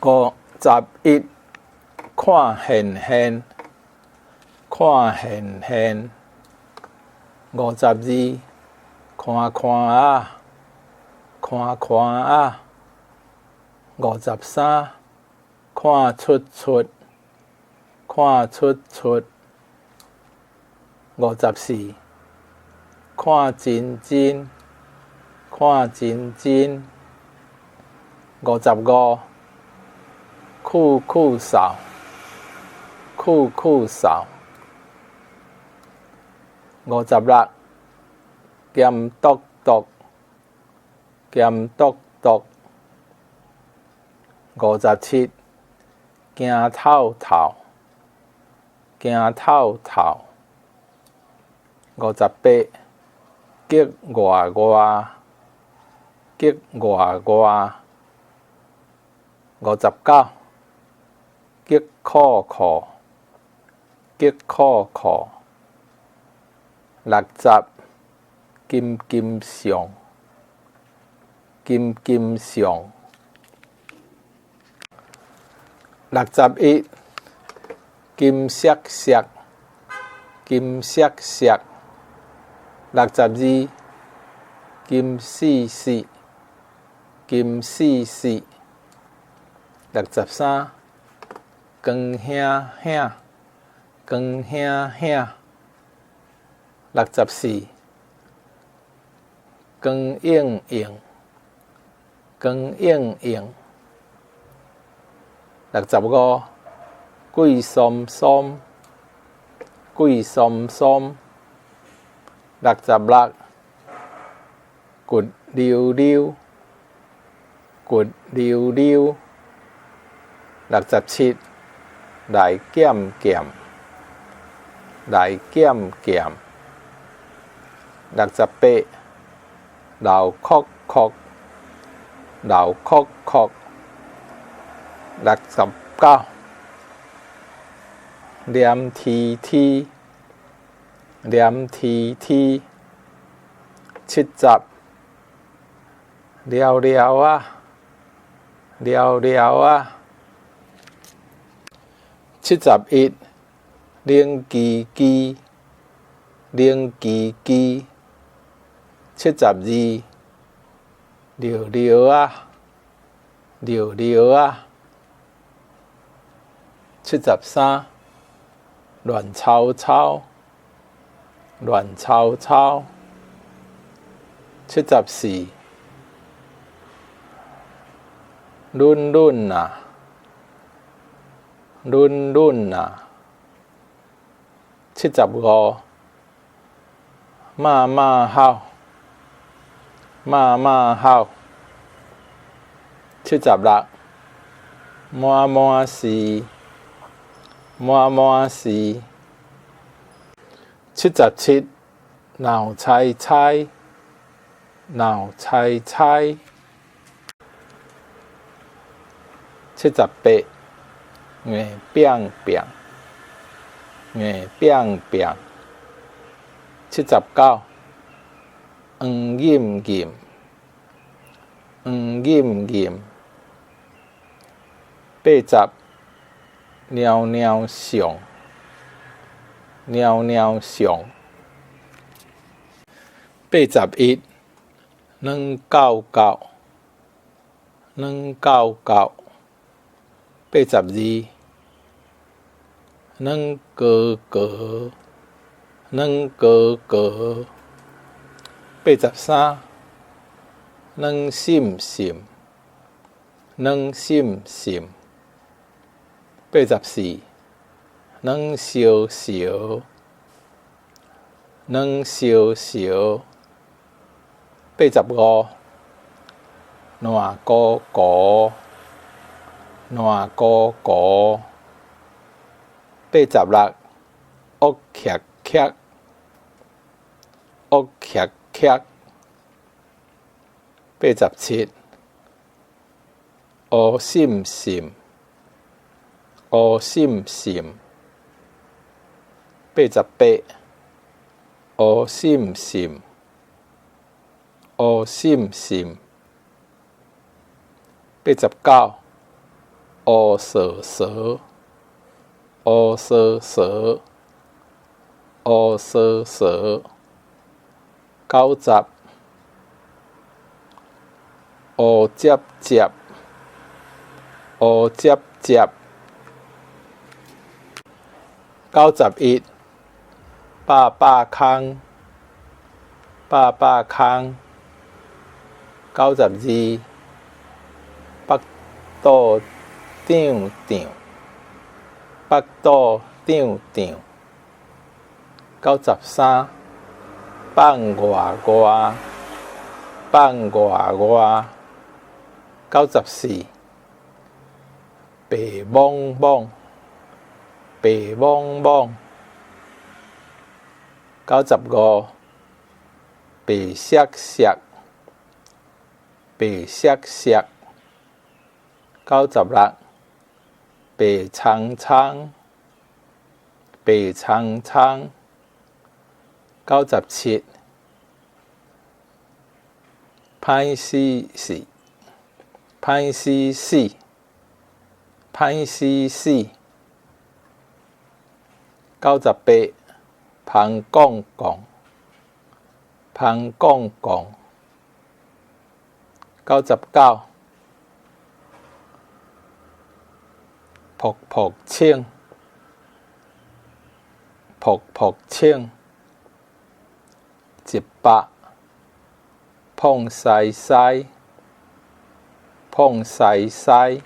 51，看現現，看現現。52，寬寬仔，寬寬仔。53，看出出，看出出。54，看真真，看真真。55，酷酷掃，酷酷掃。56，鹹篤篤，鹹篤篤。57，驚透透，驚透透。58，激外外，激外外。59，激酷酷，激酷酷。60，金金上，金金上。61，金閃閃，金閃閃。62，金死死，金死死。63，光兄兄，光兄兄。64，光應應，光應應。65，貴鬆鬆，貴鬆鬆。66，骨溜溜，骨溜溜。67，來減減，來減減。68，流殼殼，流殼殼。69，黏黐黐，黏黐黐。70，了了仔，了了仔。71，冷吱吱，冷吱吱。72，尿尿仔，尿尿仔。73，亂糟糟，亂糟糟。74，潤潤仔，潤潤仔。75，媽媽好，媽媽好。76，滿滿是，滿滿是。77，鬧猜猜，鬧猜猜。78，硬拚拚，硬拚拚。79，黃醃醃，黃醃醃。80，貓貓上，貓貓上。81，軟厚厚，軟厚厚。82，軟膏膏，軟膏膏。83，軟滲滲，軟滲滲。84，軟燒燒，軟燒燒。85，爛糊糊，爛糊糊。86，惡劇劇，惡劇劇。87，烏滲滲，烏滲滲。88，烏滲滲，烏滲滲。89，烏趖趖，烏趖趖，烏趖趖。90，烏接接，烏接接。91，百百空，百百空。92，腹肚脹脹，腹肚脹脹。93，放外外，放外外。94，白茫茫，白茫茫。95，白雪雪，白雪雪。96，白蒼蒼，白蒼蒼。97，歹死死，歹死死，歹死死。98，芳摃摃，芳摃摃。99，噗噗清，噗噗清。100，膨西西，膨西西。